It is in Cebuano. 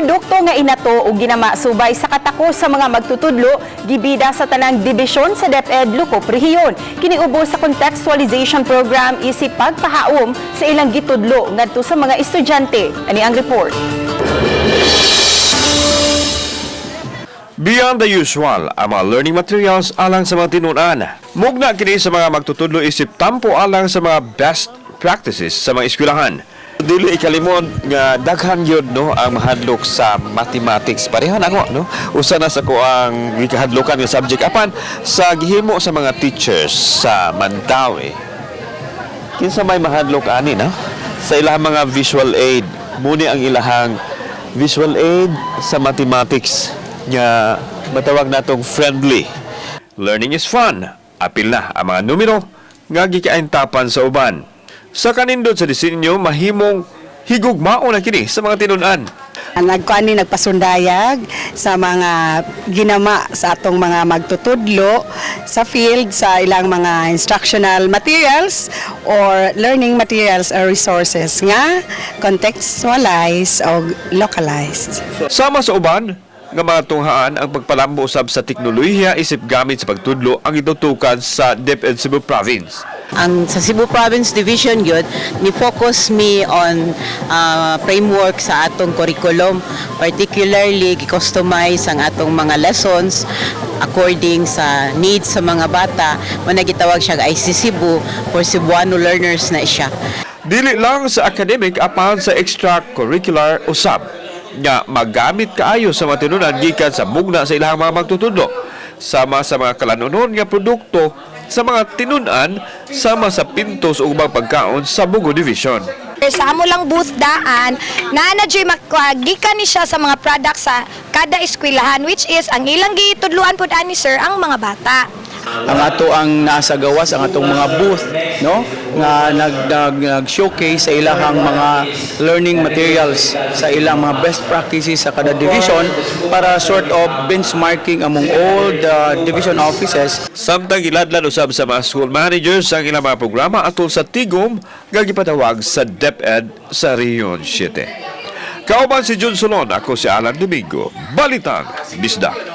Produkto nga inato o ginama subay sa katako sa mga magtutudlo, gibida sa tanang dibisyon sa DepEd Lucop Rehiyon. Kini ubos sa contextualization program isip pagpahaom sa ilang gitudlo ngadto sa mga estudyante. Ani ang report. Beyond the usual, ang mga learning materials alang sa mga tinunan. Mugna kini sa mga magtutudlo isip tampo alang sa mga best practices sa mga eskwelahan. Dili ikalimod nga daghan gyud, no, ang mahadlok sa mathematics. Pareho na ako, no. Usa na sa ko ang gikahadlokan nga subject, apan sa gihimo sa mga teachers sa Mandaue, kinsa may mahadlok ani, no? Sa ilahang mga visual aid, muni ang ilahang visual aid sa mathematics nga matawag natong friendly. Learning is fun. Apil na ang mga numero nga gikaintapan sa uban. Sa kanindot sa disenyo, mahimong higugmao na kini sa mga tinun-an. Nagkuan ni, nagpasundayag sa mga ginama sa atong mga magtutudlo sa field sa ilang mga instructional materials or learning materials or resources nga contextualized o localized. Sama sa uban nga mga tunghaan, ang pagpalambo usab sa teknolohiya isip gamit sa pagtudlo ang itutukan sa DepEd Cebu Province. Ang sa Cebu Province Division gyud ni focus mi on framework sa atong curriculum, particularly gi-customize ang atong mga lessons according sa needs sa mga bata. Mo na gitawag siya IC Cebu for Cebuano learners na siya. Dili lang sa academic apan sa extracurricular usab nga magamit kaayo sa mga tinunan gikan sa mugna sa ilang mga magtutudlo, sama sa mga kalanunon nga produkto sa mga tinunan, sama sa pintos ug ubang pagkaon sa Bogo Division. Sa amo lang booth daan, naa na dyo'y gikan ni siya sa mga products sa kada eskwelahan, which is ang ilang gitudluan pud ani, sir, ang mga bata. Ang ato ang nasa gawas, ang atong mga booth, no, nga nag showcase sa ilahang mga learning materials, sa ilang mga best practices sa kada division para sort of benchmarking among all the division offices. Samtang giladlad usab sa mga school managers ang ilang mga programa atol sa tigom nga gipatawag sa DepEd sa Region 7. Kauban si Jun Solon, ako si Alan Domingo. Balitang Bisdak.